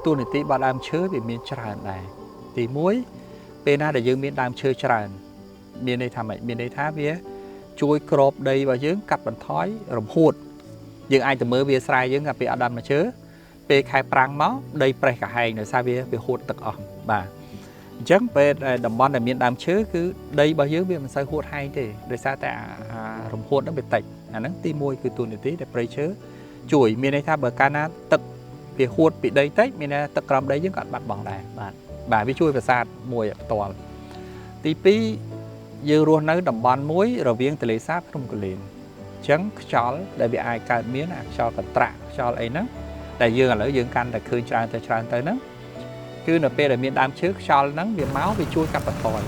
តួនាទីរបស់ដើមឈើវាមានច្រើនដែរទី1ពេលណាដែលយើងមានដើមឈើច្រើនមានន័យថាម៉េចមានន័យថាវាជួយក្របដីរបស់យើងកាត់បន្ថយរំហួតយើងអាចទៅមើលវាស្រែយើងកាលពេលអត់ដើមឈើពេលខែប្រាំងមកដីប្រេះកាហែងដោយសារវាហួតទឹកអស់បាទអញ្ចឹងពេលដែលតំបន់ដែលមានដើមឈើគឺដីរបស់យើងវាមិនសូវហួតហែងទេដោយសារតែអារំហួតហ្នឹងវាតិចអាហ្នឹងទី1គឺតួនាទីដែលព្រៃឈើជួយមានន័យថាបើកាលណាទឹកវាហួតពីដីតិចមានន័យថាទឹកក្រោមដីយើងក៏អត់បាត់បង់ដែរ បាទ បាទវាជួយប្រាសាទមួយផ្ទាល់ទី2យើងរស់នៅតំបន់មួយរវាងទន្លេសាបភ្នំគូលែនអញ្ចឹងខ្យល់ដែលវាអាចកើតមានអាខ្យល់កន្ត្រាក់ខ្យល់អីហ្នឹងដែលយើងឥឡូវយើងកាន់តែឃើញច្រើនទៅច្រើនទៅហ្នឹងគឺនៅពេលដែលមានដើមឈើខ្យល់ហ្នឹងវាមកវាជួយកាត់បន្ថយ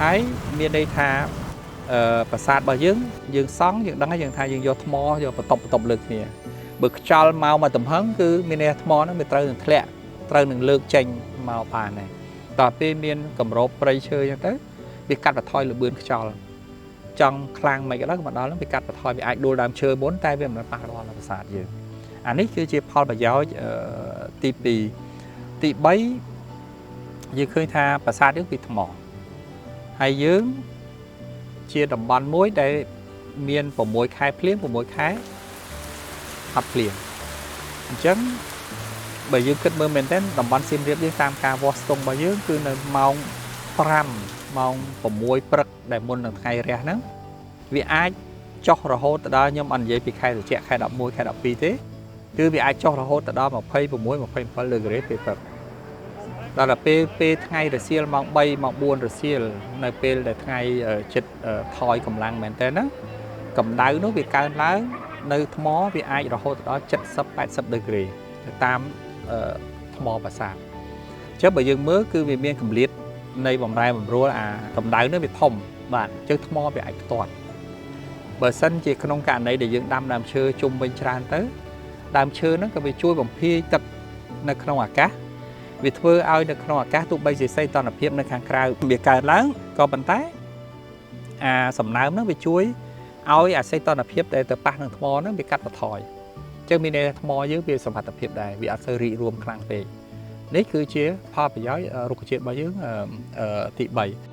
ហើយមានន័យថាប្រាសាទរបស់យើងយើងសង់យើងដឹងហើយយើងថាយើងយកថ្មយកបន្ទប់បន្ទប់លើគ្នាបើខ្យល់មកមកទំហឹងគឺមានន័យថាថ្មហ្នឹងវាត្រូវនឹងធ្លាក់ត្រូវនឹងលើកចេញមកបានដែរតទៅពេលមានកម្របព្រៃឈើអញ្ចឹងទៅវាកាត់បន្ថយល្បឿនខ្យល់ចង់ខ្លាំងមិនក៏ដោយក៏មកដល់ហ្នឹងវាកាត់បន្ថយវាអាចដួលដើមឈើមុនតែវាមិនប៉ះពាល់ដល់ប្រាសាទយើងអានេះគឺជាផលប្រយោជន៍ទី2ទី3យើងឃើញថាប្រាសាទយើងពីថ្មហើយយើងជាតំបន់មួយដែលមាន6ខែភ្លៀង6ខែអត់ភ្លៀងអញ្ចឹងបើយើងគិតមើលមែនទែនតំបន់សៀមរាបយើងតាមការវាស់ស្ទង់របស់យើងគឺនៅម៉ោង5ម៉ោង6ព្រឹកដែលមុននឹងថ្ងៃរះហ្នឹងវាអាចចុះរហូតទៅដល់ខ្ញុំអត់និយាយពីខែត្រជាក់ខែ11ខែ12ទេគឺវាអាចចុះរហូតទៅដល់26 27ដឺក្រេពេលព្រឹកដល់តែពេលពេលថ្ងៃរសៀលម៉ោង3ម៉ោង4រសៀលនៅពេលដែលថ្ងៃចិត្តថយកម្លាំងមែនតើណាកម្ដៅនោះវាកើនឡើងនៅថ្មវាអាចរហូតទៅដល់70 80ដឺក្រេទៅតាមថ្មប្រាសាទអញ្ចឹងបើយើងមើលគឺវាមានកម្រិតនៃបំរែបំរួលអាកម្ដៅនោះវាធំ បាទ អញ្ចឹងថ្មវាអាចផ្ទាត់បើសិនជាក្នុងករណីដែលយើងដាំដើមឈើជុំវិញច្រើនទៅដើមឈើហ្នឹងក៏វាជួយបំភាយទឹកនៅក្នុងអាកាសវាធ្វើឲ្យនៅក្នុងអាកាសទោះបីជាសីតុណ្ហភាពនៅខាងក្រៅវាកើនឡើងក៏ប៉ុន្តែអាសំណើមហ្នឹងវាជួយឲ្យអាសីតុណ្ហភាពដែលទៅប៉ះនឹងថ្មហ្នឹងវាកាត់បន្ថយអញ្ចឹងមានន័យថាថ្មយើងវាសមត្ថភាពដែរវាអត់សូវរីករួមខ្លាំងពេកនេះគឺជាផលប្រយោជន៍រុក្ខជាតិរបស់យើងទី3។